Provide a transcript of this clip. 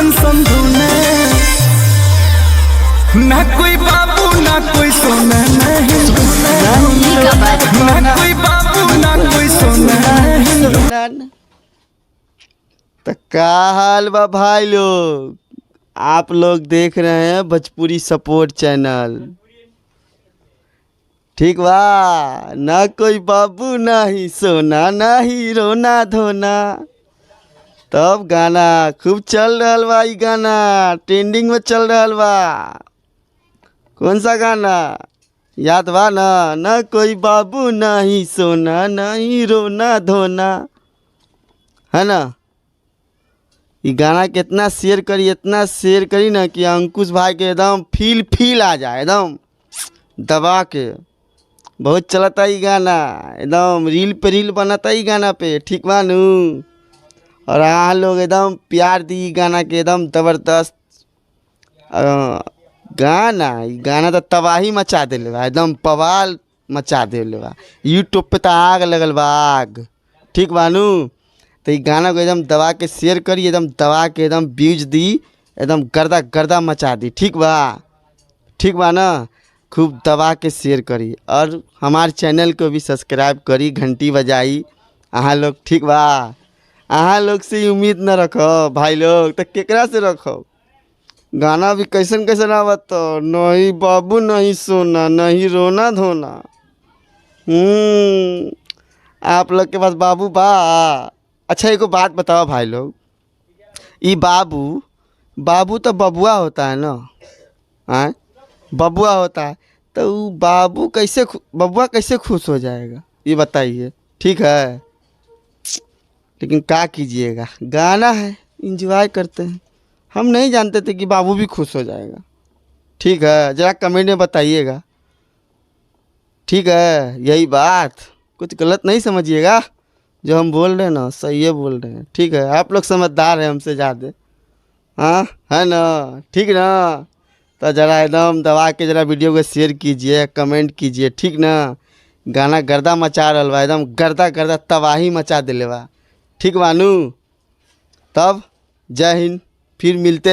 Tension धोना। ना कोई बाबू ना कोई सोना नहीं, ना कोई बाबू ना कोई सोना नहीं। तो का हाल बा भाई लोग? आप लोग देख रहे हैं भोजपुरी सपोर्ट चैनल। ठीक बा? ना कोई बाबू ना ही सोना ना ही रोना धोना। तब गाना खूब चल रहल बा। ई गाना ट्रेंडिंग में चल रहल बा। कौन सा गाना याद बा ना? ना कोई बाबू ना ही सोना ना ही रोना धोना, है ना? ये गाना कितना शेयर करी, इतना शेयर करी ना कि अंकुश भाई के एकदम फील फील आ जाए, एकदम दबा के। बहुत चलता ये गाना, एकदम रील पे रील बनता ये गाना पे। ठीक बानू? और अहाँ लोग एकदम प्यार दी गाना के, एकदम ज़बरदस्त गाना। ई गाना तो तबाही मचा देले बा, एकदम बवाल मचा देले बा। यूट्यूब पे तो आग लगल बा, आग। ठीक बानू? तो ई गाना को एकदम दबा के शेयर करी, एकदम दबा के एकदम व्यूज दी, एकदम गर्दा गर्दा मचा दी। ठीक बा? ठीक बा ना? खूब दबा के शेयर करी और हमार चैनल को भी सब्सक्राइब करी, घंटी बजाई अहाँ लोग। ठीक बा? अहाँ लोग से ही उम्मीद न रखो भाई लोग, तो केकरा से रखो? गाना भी कैसन कैसन आवत तो नहीं बाबू नहीं सोना नहीं रोना धोना। आप लोग के पास बाबू बा? अच्छा, एगो बात बताओ भाई लोग, ई बाबू बाबू तो बबुआ होता है ना? आए, बबुआ होता है, तो ऊ बाबू कैसे बबुआ कैसे खुश हो जाएगा, ये बताइए। ठीक है, लेकिन का कीजिएगा, गाना है, इंजॉय करते हैं। हम नहीं जानते थे कि बाबू भी खुश हो जाएगा। ठीक है, ज़रा कमेंट में बताइएगा। ठीक है, यही बात, कुछ गलत नहीं समझिएगा, जो हम बोल रहे हैं ना सही है बोल रहे हैं। ठीक है, आप लोग समझदार हैं हमसे ज़्यादा, हाँ है ना? ठीक ना? तो ज़रा एकदम दबा के ज़रा वीडियो को शेयर कीजिए, कमेंट कीजिए। ठीक ना? गाना गर्दा मचा रहल बा, एकदम गर्दा गर्दा तबाही मचा देले बा। ठीक बानू? तब जय हिंद, फिर मिलते हैं।